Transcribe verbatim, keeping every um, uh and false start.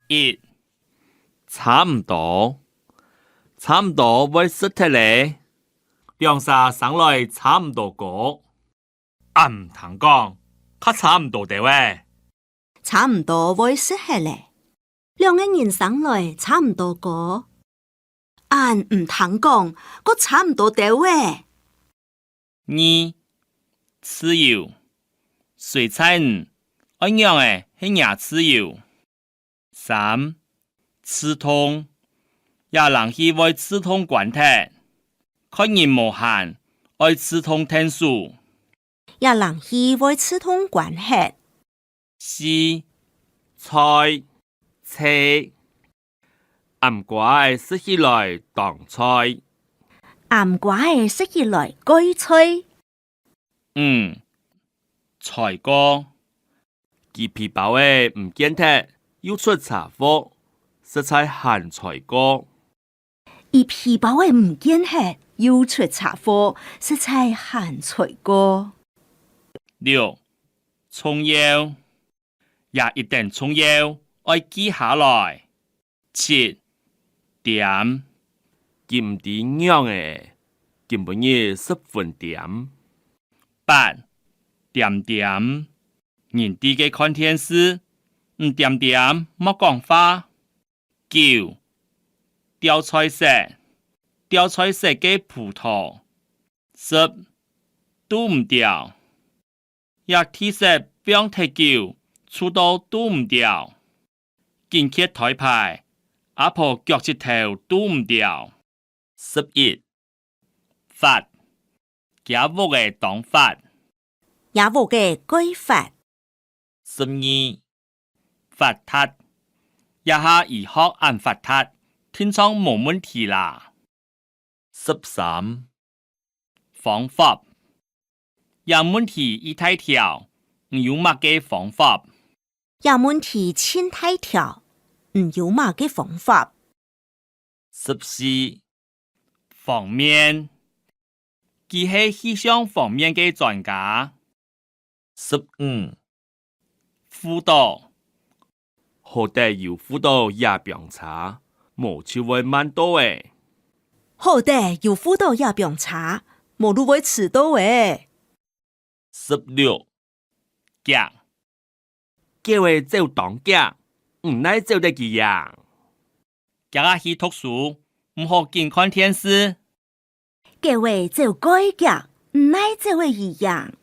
一、差毋多，差毋多會食忒咧。兩儕生來差毋多高。 恁毋通講，較差毋多兜仔。差毋多會食忒咧。兩個人生來差毋多高。恁毋通講，較差毋多兜仔。二、自由。隨在你，愛仰仔係若自由。 三、自動。這冷氣會自動關忒，看人無閒，愛自動𢯭手。這冷氣會自動關忒。四、菜，菜。醃瓜仔食起來當菜。醃瓜仔食起來蓋菜。 五、才過。佢皮包仔毋見忒，又出車禍，實在還才過。佢皮包仔毋見忒，又出車禍，實在還才過。六、重要。這一等重要，愛記下來。 七、點。佢毋知仰仔，今晡日十分點。八、點點。人在該看電視，你點點莫講話。九、掉菜色。掉菜色个葡萄。十、堵毋著。 這地色放忒久，臭到堵毋著。緊蹶胎排，阿婆腳趾頭堵毋著。十一、發。厥屋仔當發。厥屋仔蓋發。十二、發達。這下醫學恁發達，定著無問題啦。 十三、方法。這問題異大條，你有麼个方法？這問題盡大條，你有麼个方法？十四、方面。佢係氣象方面个專家。 十五、輔導。好得有輔導這枋車，無就會慢到咧。好得有輔導這枋車，無就會遲到咧。十六、遽。狗仔走當遽，毋耐走得佢贏。遽啊去讀書，毋好緊看電視。 狗仔走蓋遽，毋耐走得佢贏。